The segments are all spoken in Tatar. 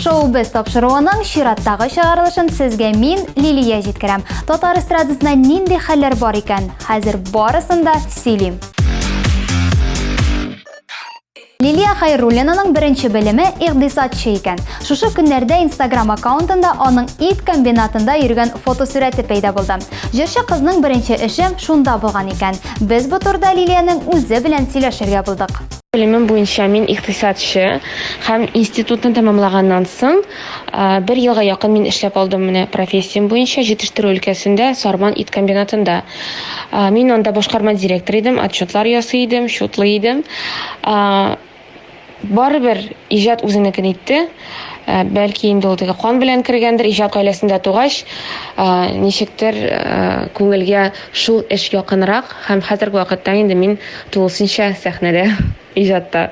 Шоу-без тапшыруының чираттагы чыгарылышын сезгә мин, Лилия җиткерәм. Татар эстрадасында нинди хәлләр бар икән? Хәзер барысын да сөйлим. Лилия Хайруллинаның беренче белеме икъдисадчы икән. Шушы көннәрдә Instagram аккаунтында аның ит комбинатында йөргән фотосурәте пәйда булды. Җырчы кызның беренче эше шунда булган икән. Без бу турыда Лилиянең үзе белән сөйләшергә булдык. Белемем буенча мин икътисадчы һәм институтны тәмамлаганнан соң бер елга якын мин эшләп алдым менә профессиям буенча җитештерү өлкәсендә Сарман ит комбинатында. Мин анда башкарма директор идем, отчетлар ясый идем, счетлый идем. Барыбер иҗат үзенекен итте. Бәлки инде ул теге кан белән кергәндер, иҗат гаиләсендә тугач, ничектер күңелгә шул эш якынрак һәм хәзерге вакытта инде мин тулысынча сәхнәдә, иҗатта.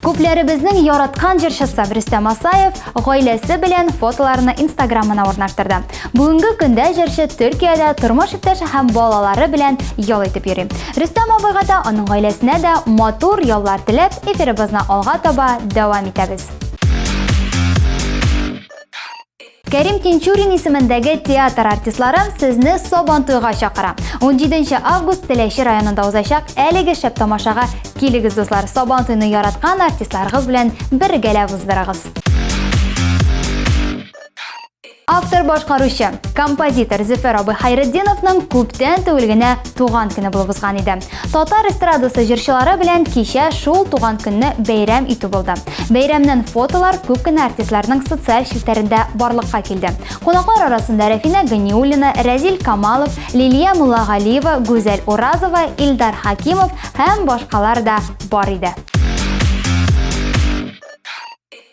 Күпләребезнең яраткан җырчысы Рөстәм Асаев гаиләсе белән фотоларны Инстаграмына урнаштырды. Бүгенге көндә җырчы Төркиядә тормыш иптәше һәм балалары белән ял итеп йөри. Рөстәм абыйга да, аның гаиләсенә дә матур яллар теләп, эфирыбызны алга таба дәвам итәбез. Кәрим Тинчурин исемендәге театр артистлары сезне Сабантуйга чакыра. 17 август Теләче районында узачак әлеге шәп тамашага килегез, дуслар. Сабантуйны яраткан артистларыгыз белән бергәләп уздырыгыз. Автор башкаручы, композитор Зөфәр абый Хайретдиновның күптән түгел генә туган көне булып узган иде. Татар эстрадасы җырчылары белән кичә шул туган көнне бәйрәм итү булды. Бәйрәмнән фотолар күп кенә артистларның социаль челтәрендә барлыкка килде. Кунаклар арасында Рәфинә Ганиуллина, Рәзил Камалов, Лилия Муллагалиева, Гүзәл Уразова, Илдар Хакимов һәм башкалар да бар иде.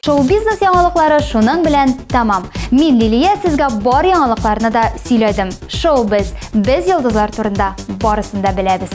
Шоу-бизнес яңалыклары шуның белән тәмам. Мин Лилия сезгә бар яңалыкларны да сөйләдем. Шоу-без, без йолдызлар турында барысын да беләбез.